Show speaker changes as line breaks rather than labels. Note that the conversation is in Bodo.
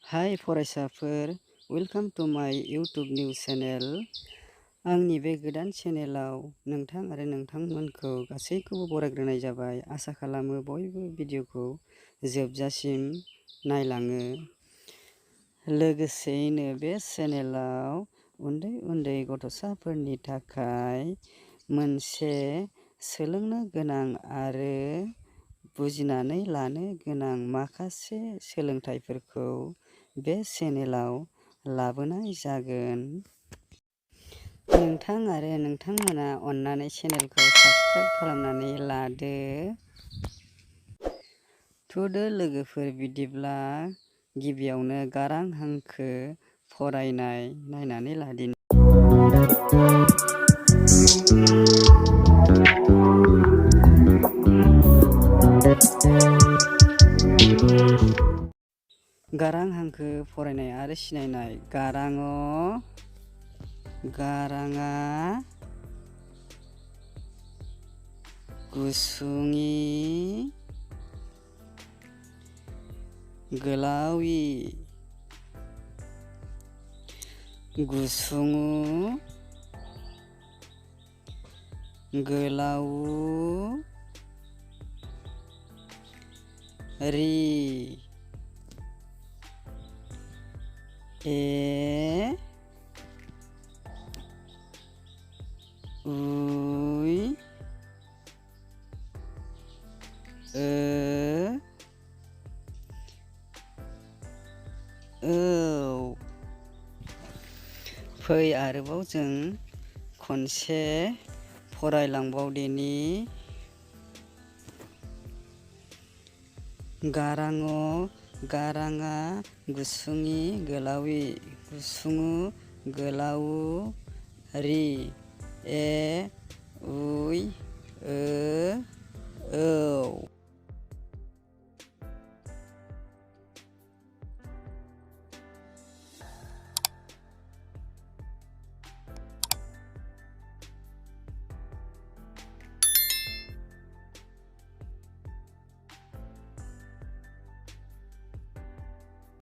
हाय फरायसाफोर, वेलकाम टू माय यूट्यूब निउज चेनेल। आंनि बे गोदान चेनेलाव नोंथां आरो नोंथांमोनखौ गासैखौबो बरायग्रोनाय जाबाय। आसा खालामो बयबो भिडिअखौ जोबजासिम नायलाङो। लोगोसेयैनो बे चेनेलाव उन्दै उन्दै गथ'साफोरनि थाखाय मोनसे सोलोंनो गोनां आरो बुजिनानै लानो गोनां माखासे सोलोंथाइफोरखौ बे चेनेलाव लाबोनाय जागोन। नोंथां आरो नोंथांमोना अन्नानै चेनेलखौ साबस्क्राइब खालामनानै लादो। थुदो लोगोफोर, बिदिब्ला गिबियावनो गारां हांखो फरायनाय नायनानै लादिनि। गारां हांखो फरायनाय आरो सिनायनाय। गाराङा गुसुंइ गोलावि गुसुङु गोलाउ रि ए उइ औ। फै आरोबाव जों खनसे फरायलांबावदिनि। गाराङा गुसुंइ गोलावि गुसुङु गोलाउ रि ए उइ औ।